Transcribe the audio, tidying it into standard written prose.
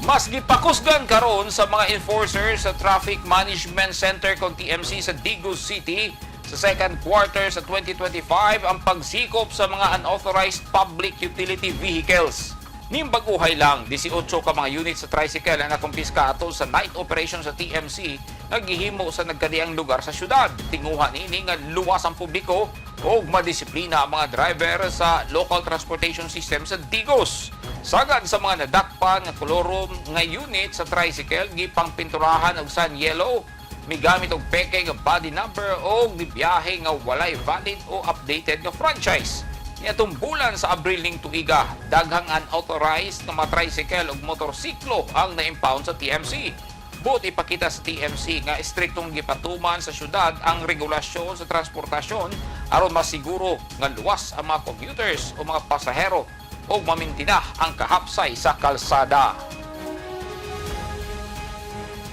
Mas gipakusgan karon sa mga enforcers sa Traffic Management Center kon TMC sa Digos City sa second quarter sa 2025 ang pagsikop sa mga unauthorized public utility vehicles. Ning bag-ohay lang, 18 ka mga unit sa tricycle ang nakumpiska atol sa night operation sa TMC nga gihimo sa nagkadiang lugar sa syudad. Tinguha niini nga luwas ang publiko ug madisiplina ang mga driver sa local transportation system sa Digos. Sagad sa mga nadakpan nga kolorum nga unit sa tricycle, gipang pinturahan og sun yellow, migamit og peke nga body number o gibiyahe nga walay valid o updated nga franchise. Niadtong bulan sa Abril ning tuiga, daghang unauthorized nga mga tricycle ug motorsiklo ang na-impound sa TMC. Buot ipakita sa TMC nga estriktong gipatuman sa syudad ang regulasyon sa transportasyon aron masiguro nga luwas ang mga commuters o mga pasahero o mamintina ang kahapsay sa kalsada.